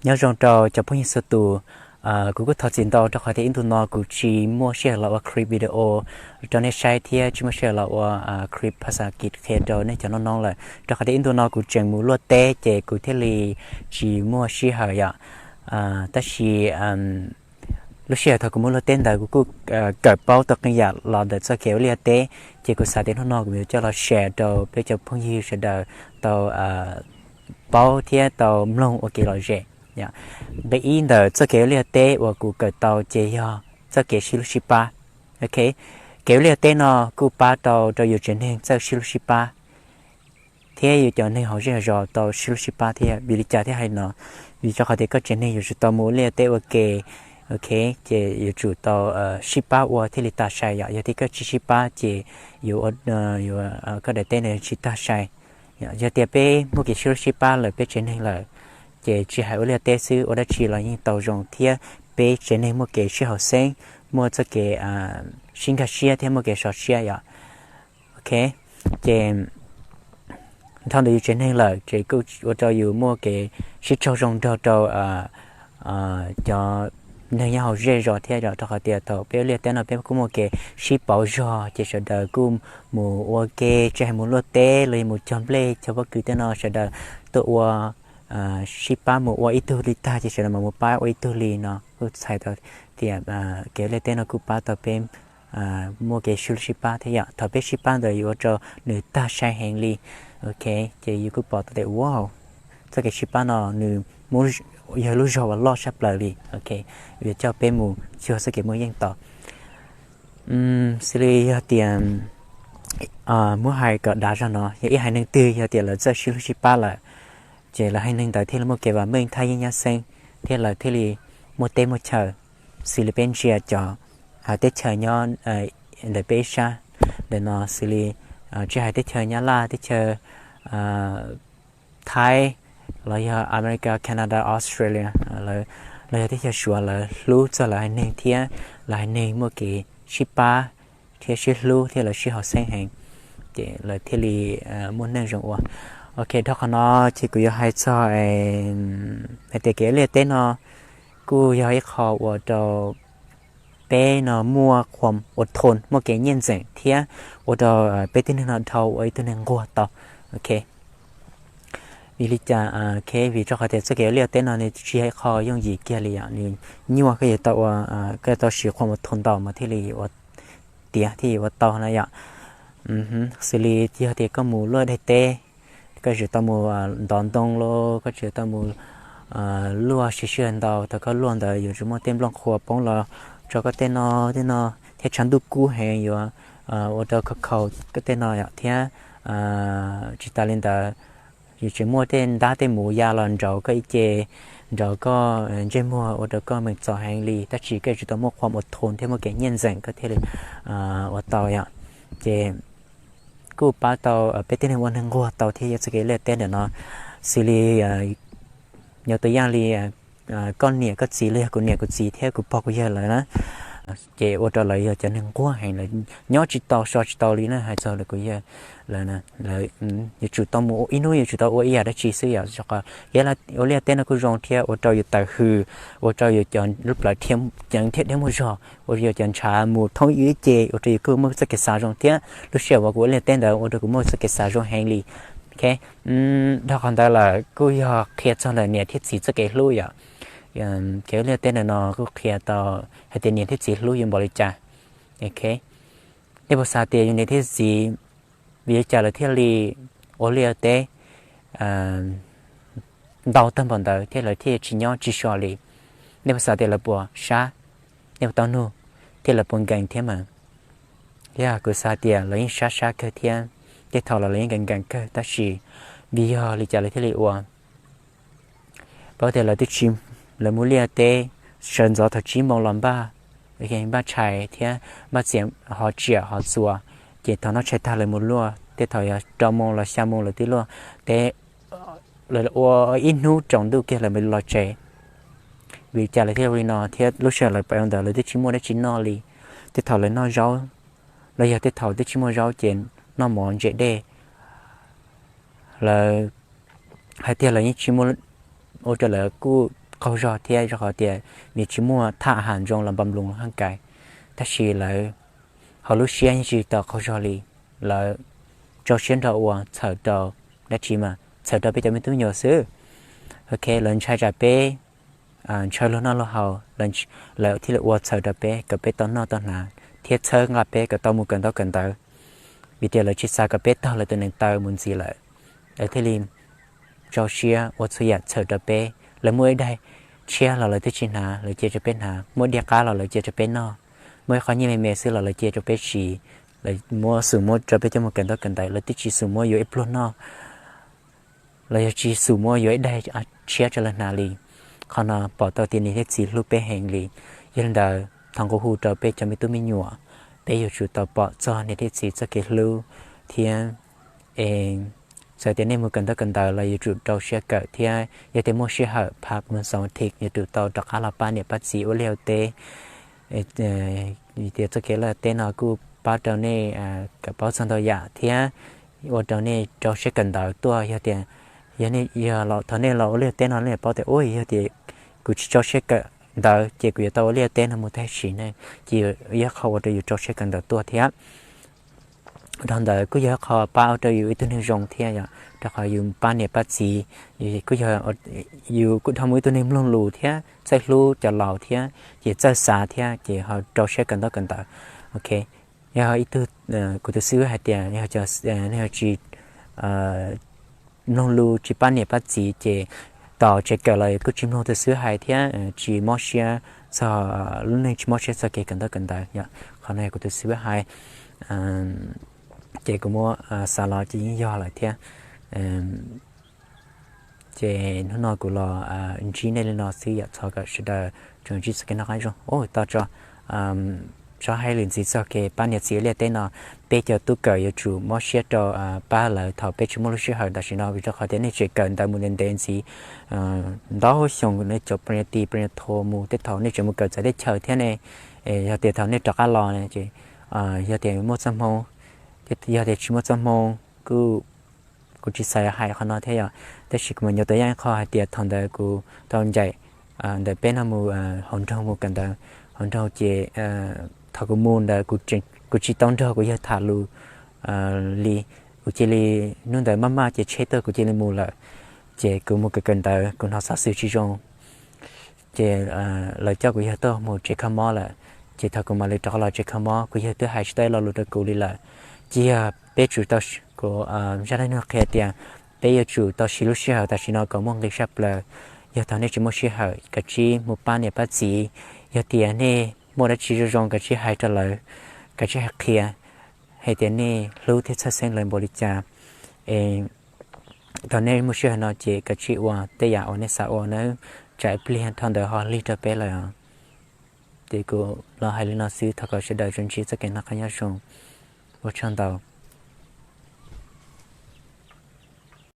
Nyob zoo rau cov phooj ywg txhua tus. Kuv kuj thov txim ntau rau qhov tias ib ntu no kuv tsis muaj sij hawm los ua clip video rau nej saib thiab tsis muaj sij hawm los ua clip phas xas kis qhia rau nej cov noob noob lawm, rau qhov tias ib ntu no kuv tseem mus luaj teb ces kuv thiaj li tsis muaj sij hawm yom. Tab sis lub sij hawm thaum kuv mus luaj teb ntawd kuv kuj kawm paub tau qee yam los ntawm txoj kev ua liaj teb, ces kuv xav tias hnub no kuv yuav coj los share rau peb cov phooj ywg sawv daws tau paub thiab tau mloog ua kev lom zem. Nqe ib ntawm txoj kev ua liaj teb uas kuv kawm tau ces yog txoj kev sib hlub sib pab. Ok, kev ua liaj teb no kuj pab tau rau yus tsev neeg txawj sib hlub sib pab thiab yus cov neeg hauv zej zos tau sib hlub sib pab thiab. Vim li cas thiaj hais no? Vim rau qhov tias koj tsev neeg yuav tsum tau mus ua liaj teb ua ke, ok, ces yuav tsum tau sib pab ua thiaj li tag sai yom. Yog tias koj tsis sib pab ces yuav, yuav, koj daim teb ntawd tsis tag sai. Yog tias peb muaj kev sib hlub sib pab lawm peb tsev neeg lawm, ces tsis hais ua liaj teb xwb, ua dab tsi los yeej tau zoo thiab peb tsev neeg muaj kev sib haum xeeb, muaj txoj kev sib nkag siab thiab muaj kev sov siab yom. Ok, ces dhau ntawm yus tsev neeg lawm ces kuj ua rau yus muaj kev sib raug zoo nrog rau cov neeg nyob hauv zej zos thiab yom. Rau qhov tias thaum peb ua liaj teb no peb kuj muaj kev sib pauv zog ces sawv daws kuj mus ua ke, tsis hais mus luaj teb los yog mus cog nplej cog pob kws tej no sawv daws tuaj ua, sib pab mus ua ib tug li tag ces sawv daws mam mus pab ua ib tug li no. Kuj txhais tau tias kev ua liaj teb no kuj pab tau peb muaj kev sib hlub sib pab thiab yom. Thaum peb sib pab ntawd yuav ua rau nws tag sai heev li. Ok, ces yus kuj pom tau tias wow, txoj kev sib pab no nws yog lub zog uas loj tshaj plaws li. Ok, yuav coj peb mus cuag txoj kev muaj yeej tau. Xws li yog tias muab hais kom dav zog no, yog ib haiv neeg twg yog tias lawv txawj sib hlub sib pab lawm, ces lawv haiv neeg ntawd thiaj li muaj kev vam meej thaj yeeb nyab xeeb, thiab lawv thiaj li muaj teb muaj chaw. Xws li peb ntsia cov teb chaws nyob ntawm peb ib sab ntawm no, xws li tsis hais teb chaws Nyab Laj, teb chaws Thaib, los yog America, Canada, Australia, los yog teb chaws Suav, lawv hlub txog lawv haiv neeg thiab lawv haiv neeg muaj kev sib pab thiab sib hlub thiab lawv sib haum xeeb heev, ces lawv thiaj li muaj neej zoo ua. Ok, dhau qhov no ces kuv yuav hais txog hais tias kev ua liaj teb no kuj yog ib qho ua rau peb no muaj khuam ua thoo, muaj kev nyiaj ntxeem thiab ua rau peb tib neeg no dhau ua ib tug neeg nquag tau. Ok, vim li cas? Ok, vim rau qhov tias txoj kev ua liaj teb no nws tsis yog ib qho yooj yim kiag li yom, nws nyuaj, koj yuav tau ua, koj yuav tau siv khuam ua thoo ntau mas thiaj li ua tiav thiaj li ua tau na yom. Xws li yog tias koj mus luaj daim teb, koj tseem tau mus ntov ntoo los koj tseem tau mus luaj siv sij hawm ntau, thaum koj luaj ntawd yuav tsum muaj tej nplooj qhuav poob los rau koj tej no, tej no, thiab tshav ntuj kub heev yuav ua rau khaus khaus koj tej no yom, thiab tsis tas li ntawd, yuav tseem muaj tej ntab tej mus ya los nraud koj ib ce, nraud koj ntsej muag ua rau koj meem txom heev li, tab sis koj yuav tsum tau muaj khuam ua thoo thiab muaj kev nyiaj ntxeem koj thiaj li ua tau yom. Ces kuj pab tau peb tib neeg ua neeg nquag tau thiab yog txoj kev ua liaj teb ntawm no. Xws li nyob tus yam li koj niam koj txiv los yog kuv niam kuv txiv thiab kuv pog kuv yawg lawv na, ces ua rau lawv yog cov neeg nquag heev, lawv nyob tsis tau so tsis tau li na, hais txog lawv kuv yawg lawv, lawv yuav tsum tau mus ib hnub yuav tsum tau ua ib yam dab tsi xwb yom. Ua liaj teb no kuj zoo thiab ua rau yus tawm hws, ua rau yus cov lub plawv ceev thiab muaj zog, ua rau yus cov ntshav mus thoob ib ce, ua rau yus kuj muaj txoj kev xav zoo thiab. Lub sij hawm uas kuv ua liaj teb ntawd ua rau kuv muaj txoj kev xav zoo heev li. Ok, dhau qhov ntawd lawm kuj yog qhia txog ntawm niam thiab txiv txoj kev hlub yom. Kev ua liaj teb ntawm no kuj qhia tau hais tias niam thiab txiv hlub yus npaum li cas. Ok, nej puas xav tias yus niam thiab txiv vim li cas lawv thiaj li ua liaj teb ntau tag npaum ntawd thiab lawv thiaj tsis nyob tsis so li? Nej puas xav tias lawv puas sab, nej puas tau nug, thiab lawv puas nkees thiab mas? Yog kuv xav tias lawv yeej sab sab kawg thiab, tej thaum los lawv yeej nkees nkees kawg, tab sis vim yog li cas lawv thiaj li ua? Paub tias lawv twb tsis, lawv mus liaj teb sawv ntxov thaum tsib moos los npaj, npaj tshais thiab npaj txiav hov tsiam hov txuas, ces thaum noj tshais tag lawv mus luaj, tej thaum yog rau moos los xya moos lawv twb luaj teb, lawv ua ib hnub tsaus ntuj kiag lawv mam los tsev. Vim li cas lawv thiaj li no thiab lub sij hawm lawv pais ua ntawd lawv twb tsis muaj dab tsi noj li, tej thaum lawv noj zaub, los yog tej thaum twb tsis muaj zaub ces noj mov ntse dej. Lawv hais tias lawv yeej tsis muaj, ua rau lawv kuj qaug zog thiab, rau qhov tias nws tsis muaj thaj ham zoo los npa nploos los haj kais, tab sis lawv hauv lub siab yeej tsis tau qaug zog li. Lawv rau siab nrog ua txhawm rau dab tsi mas txhawm rau peb cov me tub me nyuam xwb. Ok, lawv ntshai tsam peb ntshaw luag noj luag haus, lawv thiaj li ua txhawm rau peb kom peb tau noj tau hnav thiab txhawb nqa peb kom tau mus kawm ntaub kawm ntawv, vim tias lawv tsis xav kom peb taug lawv tus neev taw mus ntxiv lawm. Lawv thiaj li rau siab ua txhua yam txhawm rau peb. Lawv muaj ib daig tshiab los lawv twb tsis hnav, lawv cia rau peb hnav, muaj diaj qab los lawv cia rau peb noj, muaj ib qho nyiaj me me xwb los lawv cia rau peb siv. Lawv muab xum muab rau peb coj mus kawm ntaub kawm ntawv, lawv twb tsis xum muab yuav ib pluag noj los yog tsis xum muab yuav ib daig tshiab rau lawv hnav li. Qhov no pom tau tias niam thiab txiv hlub peb heev li. Yog li ntawd thov nqua hu rau peb cov me tub me nyuam, peb yuav tsum tau pom txog niam thiab txiv txoj kev hlub thiab. Txawm tias nej mus kawm ntaub kawm ntawv los yuav tsum rau siab kawm thiab, yog tias muaj sij hawm pha mus xaus thim yuav tsum tau rov qab los pab niam pab txiv ua liaj ua teb. Vim tias txoj kev ua liaj ua teb no kuj pab rau nej kom paub txog ntau yam thiab ua rau nej rau siab kawm ntawv tuaj. Yog tias, yog nej, yog thaum nej los ua liaj ua teb no nej paub tias, ua yog tias kuv tsis rau siab kawm ntawv ces kuv yuav tau ua liaj ua teb no mus tag sim neej, ces yog qhov ua rau yus rau siab kawm ntawv tuaj thiab. Dhau ntawd kuj yog qhov pab ua rau yus ib tug neeg zoo thiab yom, rau qhov yus pab niam pab txiv, kuj yog yus kuj dhau mus ib tug neeg mloog lus thiab txawj hlub cov laus thiab ces txawj xav thiab ces ho rau siab kawm ntaub kawm ntawv. Ok, yog ib tug, kuv tus xib hwb hais tias yog cov, nej yog tsis mloog lus tsis pab niam pab txiv ces tos tsev kawm los kuj tsis mloog tus xib hwb hais thiab tsis mob siab txog lub neej, tsis mob siab txog kev kawm ntaub kawm ntawv yom. Qhov no yog kuv tus xib hwb hais, ces kuv muab xav los ces yeej yog lawm thiab. Ces hnub no kuv los ntsib nej li no xwb yom, thov kom sawv daws tsuas ntsib txoj kev noj qab zoo. Ua tau tso, tso hais lwm ntxiv txog kev pab niam txiv ua liaj teb no, peb cov tub kawm yuav tsum mob siab rau pab lawv thaum peb tsis muaj lub sij hawm tam sim no, vim rau qhov tias nej tseem kawm ntawv mus ntev ntev ntxiv, ntau xyoo nej cov ปริญญาตรี ปริญญาโท mus tej thaum nej tseem mus kawm txawv teb chaws thiab ne. Yog tias thaum nej rov qab los ces yog tias muaj txoj hmoo, yog tias tsis muaj txoj hmoo kuj, kuv tsis xav hais qhov no thiab yom, tab sis kuv mam nyob tua yaj ib qho hais tias thaum ntawd kuv tau ncaim ntawm peb no mus hauv nroog mus kawm ntawv hauv nroog ces thaum kuv mus ntawd kuv tsis tau nrog kuv yawg tham lus li, kuv cia li, hnub ntawd maj maj ces tsheb tuaj kuv cia li mus lawm. Ces kuv mus kawm kawm ntawv kuv hnov xov xwm tsis zoo, ces lawv coj kuv yawg tuaj mus tsev kho mob lawm. Ces thaum kuv mam li rov qab los tsev kho mob kuv yawg twb hais tsis tau ib lo lus rau kuv li lawm. Ces yog peb tsum tau, kuv zaj dab neeg qhia tias peb yuav tsum tau siv lub sij hawm tam sim no kom muaj nqis tshaj plaws. Yog thaum nej tsis muaj sij hawm kav tsij mus pab niam pab txiv, yog tias nej muaj dab tsi zoo zoo kav tsij hais rau lawv, kav tsij hais qhia hais tias nej hlub thiab txhawj xeeb lawv npaum li cas. Es thaum nej muaj sij hawm no ces kav tsij ua tej yam uas nej xav ua nawb, tsam ib pliag dhau ntawd ho lig rau peb lawm os. Ces kuv los hais li no xwb, thov kom sawv daws tsuas ntsib txoj kev noj qab nyob zoo. Ua tsaug ntau.